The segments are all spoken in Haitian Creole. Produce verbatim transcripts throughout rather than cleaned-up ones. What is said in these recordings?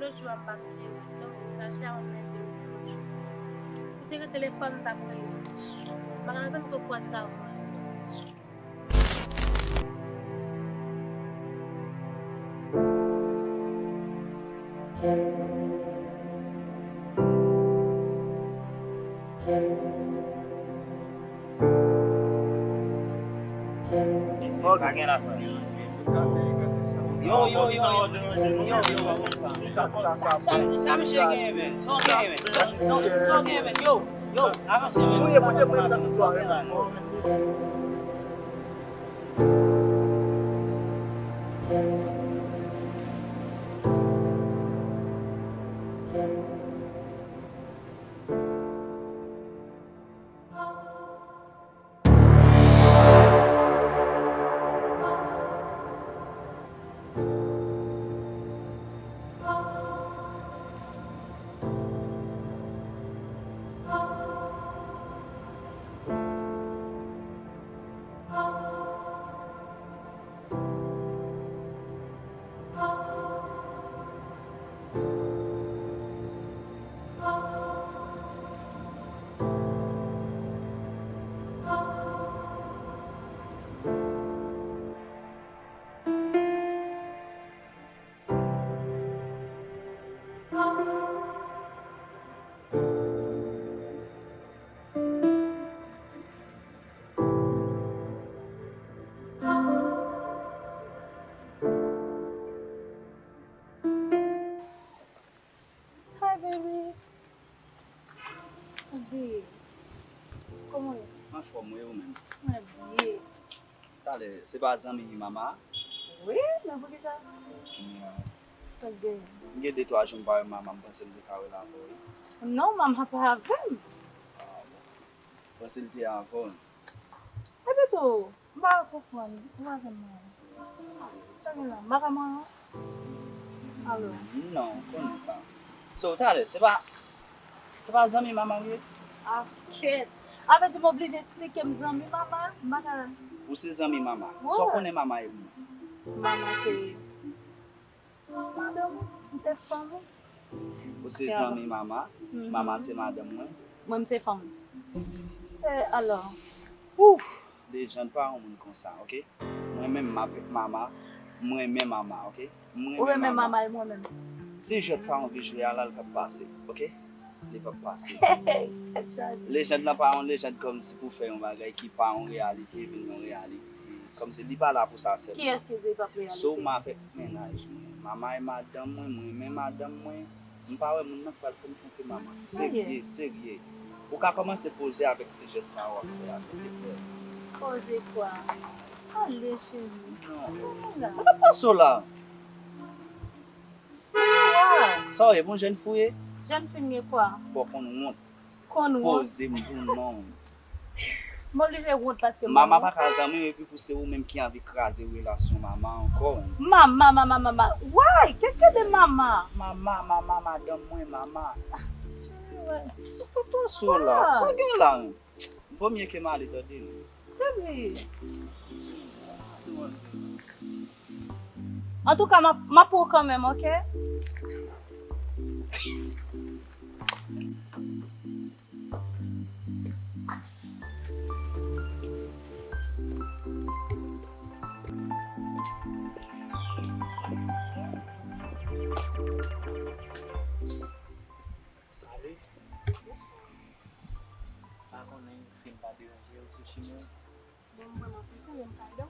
Lòt jou a m pa t gen wi, donk m ta chita mwen menm de wi lòt jou. Si te gen telefòn, m t ap rele. M pa gen zanmi k ap pran sa w. Yo, yo, yo, yo, yo, yo, yo, sa, sa misye genyen, men? Sa w genyen, men? Sa, sa, sa w genyen, men? Yo, yo, avanse, men. Hi, baby. Baby, kòman w ye? Anfòm, wi, ou menm? Mwen byen. Talè, se pa zanmi mama a? Wi, men poukisa? Yeah. Sa k genyen? M gen de twa jou m pa wè mama, m panse m te ka wè l avè w, wi. Non, mama pa avè m. Ah, bon. M panse l te avè w. Epi tou, m pa konprann, ou pa janm manyen. Sa gen la, m pa ka manyen? Alo. Non, ou konnen sa. So, talè, se pa, se pa zanmi mama w ye? Ah, kèt. Sa vle di m oblije sike m zanmi mama, m pa ka. Ou se zanmi mama. Sa w konnen mama ye pou mwen? Mama se madanm ou, m se fanm ou. Ou se zanmi mama, mama se madanm mwen. Mwen, m se fanm ou. Eh, alò. Ouf! Lejand pa yon moun konsa, oke? Mwen menm, m avèk mama, m renmen mama, oke? M renmen mama. Ou renmen mama e mwen menm. Ti jwèt sa w anvi jwe a la, l p ap pase, oke? Li p ap pase. Tèt chaje. Lejand lan pa yon lejand kòmsi pou fè yon bagay ki pa yon reyalite vin yon reyalite. Kòmsi li pa la pou sa sèlman. Kiyès ki di l p ap reyalite? So, m avèk mennaj mwen. Mama e madanm mwen, m renmen madanm mwen. M pa wè moun nan k pral fè m twonpe mama. Serye, serye. Ou ka kòmanse poze avèk ti jès sa w ap fè a, silteplè. Poze kwa? Ale, cheri. Non. Sa pa pase w la. Poze kwa? Sa w ye, bon jèn fi w ye? Jèn fi m ye kwa? Fò w konn wont. Konn wont. Poze, m di w non. M oblije wont paske m... Mama pa ka zanmi w epi pou se ou menm ki anvi kraze relasyon mama ankò. Mama, mama, mama. Why? Qu'est-ce que de mama? Mama, mama, madanm mwen, mama. Ah, cheri, wè. Sa pa pase w la. Sa w gen la menm? Vomye ke m ale, tande. Baby. Antouka, m ap, m ap pran w kanmenm, oke? Salut. Pa konnen si m pa deranje w sou chimen. Bon, m vrèman prese, men m ka ede w.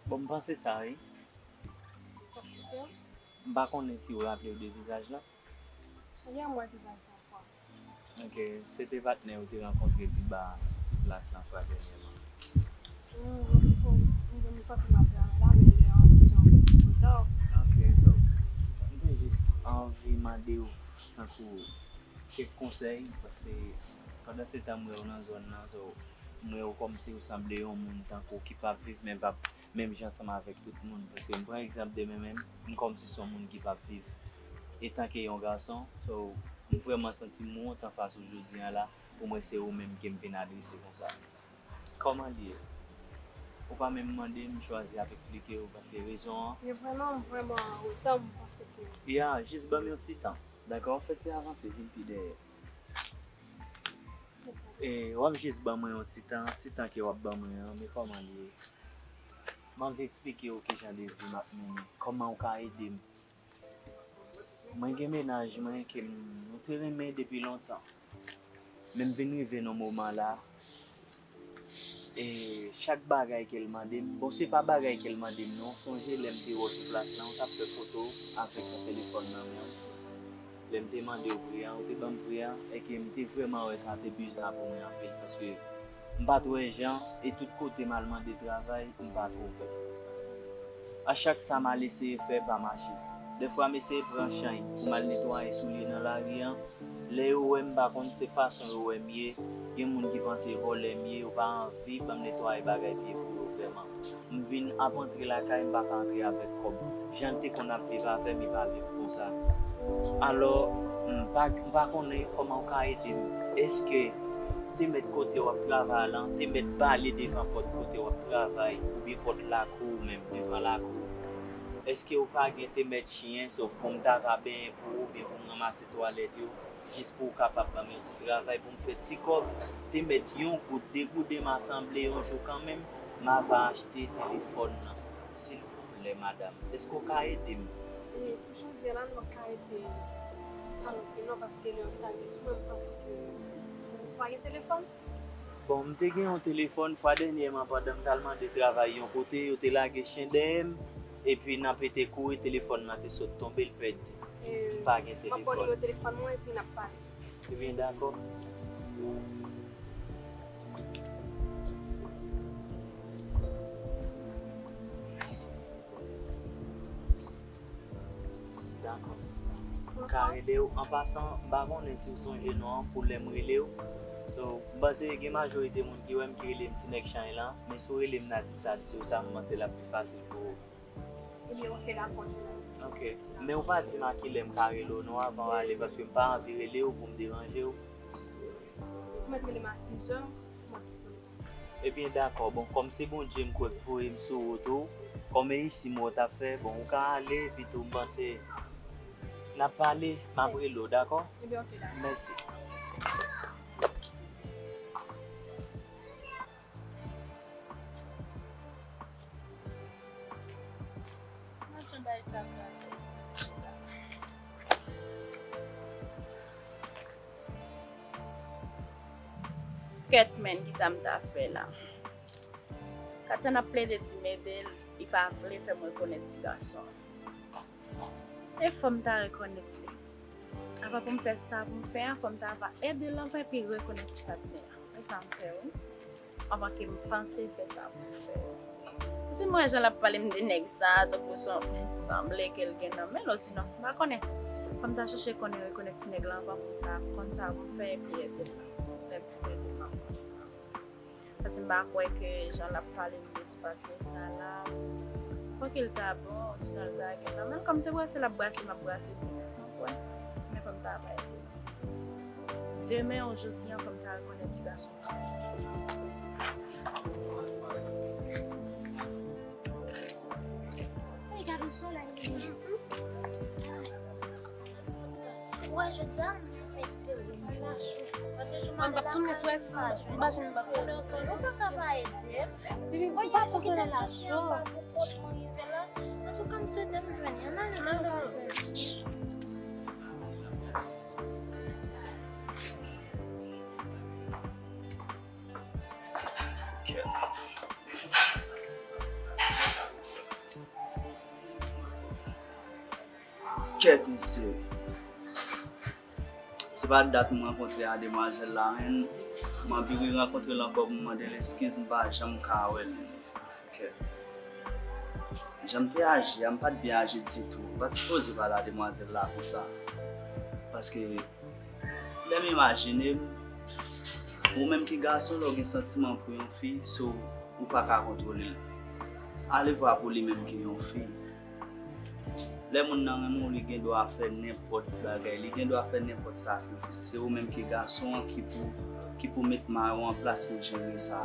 Bon, m panse sa, wi. Ou panse sa? M pa konnen si w raple w de vizaj la. Yè m wè vizaj la fwa. Ok, se te patnè ou te rankontre pi ba sou ti plas lan fwa dènyèman. Hmm, m, m, m, m santi m ap travay la, men lè an ti jan kontan. Ok, so, m te jis anvi mande w, tankou, kèk konsèy, paske pandan se tan m wè w nan zòn nan, so, m wè w kòmsi w sanble yon moun tankou ki p ap viv, men p ap menm jan ansanm avèk tout moun. Paske m pran egzanp de mwen menm, m kòmsi se yon moun ki p ap viv etanke yon gason. So, m vrèman santi m wont anfas ou jodi a la, pou m wè se ou menm ke m vin adrese konsa. Kòman l ye? Ou pa menm mande m, m chwazi ap eksplike w paske rezon an. Men vrèman, m vrèman an reta, m panse ke. Ya, jis ban m yon ti tan. Dakò, fè ti avanse, vin pi dèyè. E, w ap jis ban mwen yon ti tan, ti tan ke w ap ban mwen an, men kòman l ye? M anvi eksplike w kijan de vi m ap mennen. Kòman w ka ede m? Mwen gen mennaj mwen ke m, nou te renmen depi lontan. Men m vin rive nan moman la, e chak bagay ke l mande m, bon, se pa bagay ke l mande m non, sonje lè m te wè w sou plas la, ou t ap fè foto avèk yon telefòn nan men w. Lè m te mande w pri an, ou te ban m pri an, e ke m te vrèman wè sa te bizan pou mwen anpil, paske m pa t wè jan, e tout kote m al mande travay, m pa twouve. A chak sa m al eseye fè pa mache. Dèfwa m eseye pran chany pou m al netwaye soulye nan lari an. Lè yo wè m pa konn se fason yo wè m ye, gen moun ki panse vòlè m ye, yo pa anvi ban m netwaye bagay pye pou yo vrèman. M vin ap antre lakay, m pa ka antre avèk kòb. Jan l te konn ap viv avè m, li pa viv konsa. Alò, m pa, m pa konnen kòman w ka ede m. Èske te mèt kote w ap travay lan, te mèt bale devan pòt kote w ap travay, oubyen pòt lakou w menm, devan lakou w? Èske w pa gen te mèt chen, sòf pou m ta ka benyen pou ou, oubyen pou m ranmase twalèt yo, jis pou w kapab ban m yon ti travay pou m fè ti kòb, te mèt yon goud, de goud, e m a sanble yon jou kanmenm, m a va achte telefòn nan. Silvouplè, madanm, èske w ka ede m? E, pou jodi a la, m p ap ka rete pale anpil non, paske lè yo ta gen sou mwen, m panse ke ou pa gen telefòn. Bon, m te gen yon telefòn, fwa dènyèman, pandan m t al mande travay yon kote, yo te lage chen dèyè m, epi nan pete kouri, telefòn nan te sot tonbe, l pèdi. M pa gen telefòn. M ap ba w nimewo telefòn mwen, epi n ap pale. Ebyen, dakò. Dakò. M ka rele w. An pasan, m pa konnen si w sonje non an pou lè m rele w. So, m panse gen majorite moun ki wè m ki rele m ti nèg chay lan, men si w rele m Nati Sad, se sa m panse l ap pi fasil pou ou. Ebyen, oke, dakò, Jonathan. Oke. Men w pa di m a kilè m ka rele w non avan w ale, paske m pa anvi rele w pou m deranje w. Ou mèt rele m a sizè, m ap disponib. Ebyen, dakò. Bon, kòm se Bondye m kwè k voye m sou wout ou, kòm e isi m wè w t ap fè, bon, ou ka ale, epi tou m panse n ap pale, m ap rele w, dakò? Ebyen, oke, dakò. Mèsi. Mwen jan bagay sa kraze. Kèt, men, kisa m ta fè la? Katyan ap plede di m ede l, li pa vle fè m rekonèt ti gason an. E fò m ta rekonèt li. Avan pou m fè sa pou m fè a, fò m ta va ede l anvan epi rekonèt ti patnè a. E sa m fè wi. Anvan ke m panse fè sa pou m fè. Si m wè jan l ap pale m de nèg sa, tankou se yon, sanble ke l gen nan men l, osinon, m pa konnen. Fò m ta chèche konnen rekonèt ti nèg la anvan pou m ta konn sa pou m fè epi ede l. Lè m fin ede l, m ap konn sa. Paske m pa kwè ke jan l ap pale m de ti patnè sa la, fòk li ta bon, osinon l ta gen nan men l. Kòm se brase l ap brase, m ap brase tou. Ou konprann? Men fò m ta bay li. Demen ou jodi an, fò m ta rekonèt ti gason. Ey, gade solèy. Wè, jodi a, m espere m pa cho. Mwen p ap tounen sou espas. M pa jwenn bak. Ou pa ka pa ede m. Bibi, ou pa pou solèy la cho. Antouka, m swete m jwenn li. Ann ale, ann ale. Kèt, mesye. Se pa dat m rankontre a demwazèl la, men m anvi rerankontre l ankò pou m mande l eskiz, m pa janm ka wè l. Kèt. Jan m te aji a, m pa t byen aji ditou. M pa t sipoze pale a demwazèl la konsa. Paske lè m imajine m, ou menm ki gason, lè w gen santiman pou yon fi, so ou pa ka kontwole l. Alevwa pou li menm ki yon fi. Lè moun nan renmen w, li gen dwa fè nenpòt bagay, li gen dwa fè nenpòt sakrifis. Se ou menm ki gason an ki pou, ki pou met mayon an plas pou jere sa.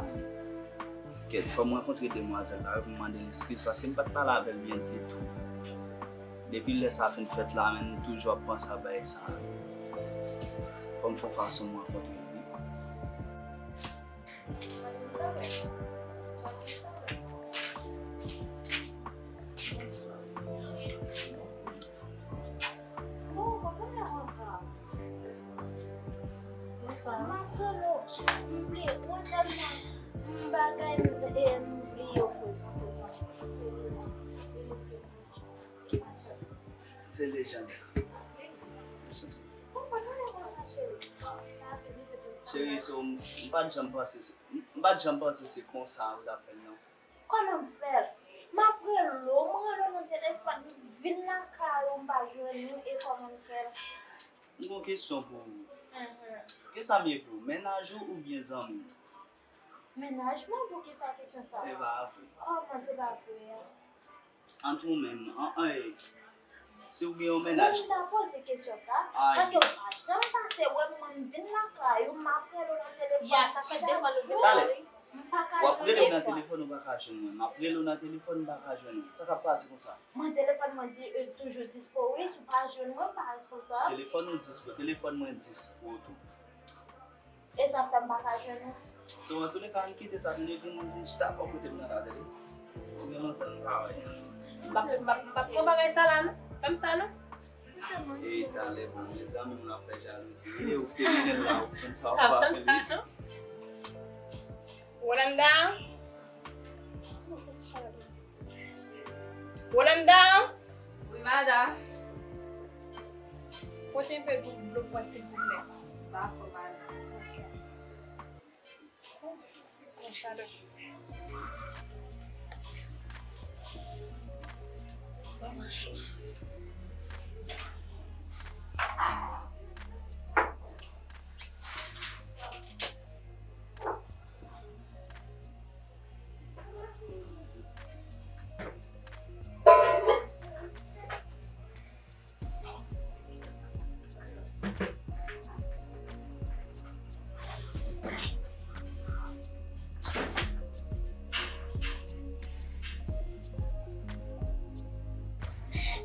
Kèt, fò m rankontre demwazèl la wi pou m mande l eskiz, paske m pa t pale avè l byen ditou. Depi lè sa fin fèt la, men m toujou ap panse a bagay sa. Fò m fè yon fason m rankontre l wi. Bonswa. M ap rele w, m bliye, mwen tèlman m bagay, m, e, m bliye w kozan, kozan. Se Lejanda. Cheri, so, m, m pa t janm panse se, m, m pa t janm panse se konsa ou t ap fè l, non. Kòman m fè l? M ap rele w, m rele w nan telefòn, m vin lakay ou, m pa jwenn ou, e kòman m fè l? M gen yon kesyon pou ou. Mhm. Kisa m ye pou ou, mennaj ou oubyen zanmi w? Mennaj mwen, poukisa kesyon sa a? E pa vre. Kòman se pa vre a? Ant ou menm, an, an, e, si w gen yon mennaj. Mwen, m ta poze kesyon sa, paske w pa janm pase wè m, mwen, m vin lakay ou, m ap rele w nan telefòn. Ya, sa fè de fwa nou vin la, wi. M pa ka jwenn ou. W ap rele m nan telefòn, ou pa ka jwenn mwen. M ap rele w nan telefòn, m pa ka jwenn ou. Sa k ap pase konsa? Mwen, telefòn mwen di, e, toujou dispo, wi. Si w pa jwenn mwen, m pa responsab. Telefòn ou dispo, telefòn mwen dispo tou. E sa fè m pa ka jwenn ou. So, antouleka, ann kite sa, vin, vin, vin chita bò kote m nan la, tande. Ou gen lontan m pa wè. M p ap, m p ap, m p ap pran bagay sa la, non. Fè m sa, non. E talè, bon, mezanmi, moun ap fè jalouzi. E ou te vin la, ou konn sa w ap fè avè l, wi. Rolanda? Rolanda? Wi, madanm. Pote enpe dlo pou mwen, silvouplè. Dakò, madanm. Ok. Bon, chadò. Bon, chou.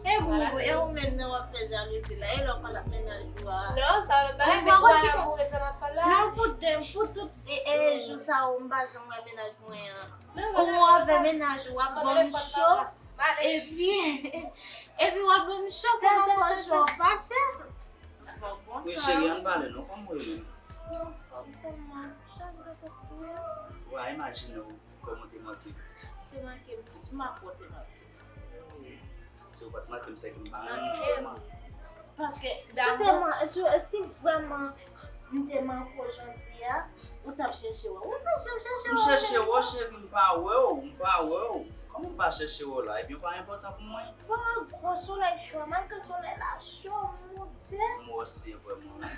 E pou ou, e ou menm nan w ap fè jalouzi la, e lè w pale ak mennaj ou a. Non, sa lòt bagay, men kouran ki pou rezon ap fè la. Non, pou de, pou tout e, e, jou sa yo, m pa janm wè mennaj mwen an. Ou avè mennaj ou ap ban m cho. Epi, epi w ap ban m cho, kòman w cho fache? Wi, cheri, ann pale non, kòman w ye menm? Anfòm sèlman, chak jou tèt tou. Wa imajine w kòman w te manke m. Te manke m plis, m ap wè w te manke m. Si w pa t manke m, se ke m pa renmen w vrèman. Paske si w te man-, si, si vrèman m te manke w jodi a, ou t ap chèche wè. Ou pa janm chèche wè. M chèche wè w, cheri, m pa wè w, m pa wè w. Kòman m pa chèche wè w la? Ebyen, w pa enpòtan pou mwen. Bon, gwo solèy cho, malgre solèy la cho, m moute. M wè w se vrèman.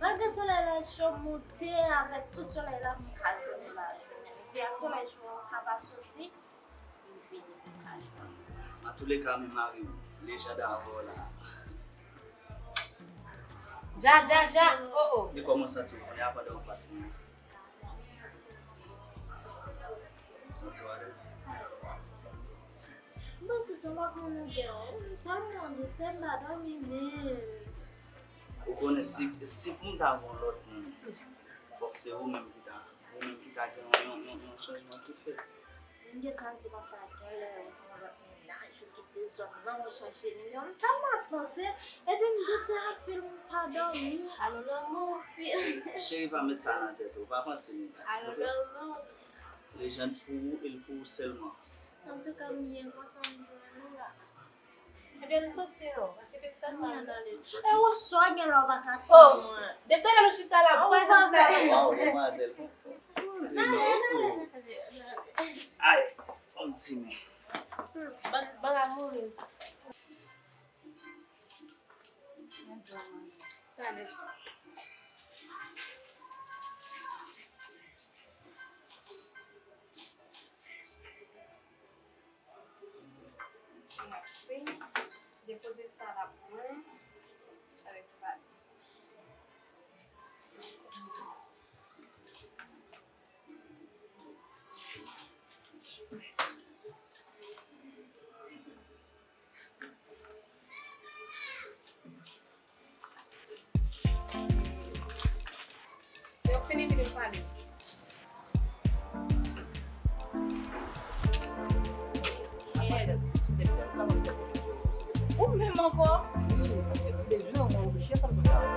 Malgre solèy la cho, m moute avèk tout solèy la, m ka jwenn ou lajounen. Midi ak solèy cho, m ka pa soti. Antouleka, men mari w, Lejanda avè w la. Dja, dja, dja, oh, oh. E kòman w santi w kounye a pandan w fas mwen? Santi w alèz? Bon, se sa, m pa konnen byen. M tèlman de tèt m pa dòmi, men. Ou konnen si, si pou m ta gen yon lòt moun, fòk se ou menm ki ta, ou menm ki ta gen yon, yon, yon, yon chanjman ki fèt. M gentan di konsa, genlè ou gen yon lòt mennaj, ou kite zòn nan, ou chèche nimewo m, sa m ap panse, epi m doute anpil, m pa dòmi. Alo, lanmou, anpil. Cheri, pa met sa nan tèt ou, pa panse negatif, oke? Alo, lanmou. Lejand pou ou, e l pou ou sèlman. Antouka, m byen kontan m jwenn ou la. Ebyen, nou soti non, paske petet sa pa ale. E ou swa gen lè w pa ka tann mwen. Depi talè nou chita la, ou pa janm tann mwen. Waw, demwazèl. Poze non, oh. Ay, on ti men. Ban, ban la move. Talè. Mèsi. Depoze sa la pou mwen avèk valiz. Vini, vini, m pale. Ou menm ankò? Wi, paske m bezwen w, mwen oblije fè l konsa.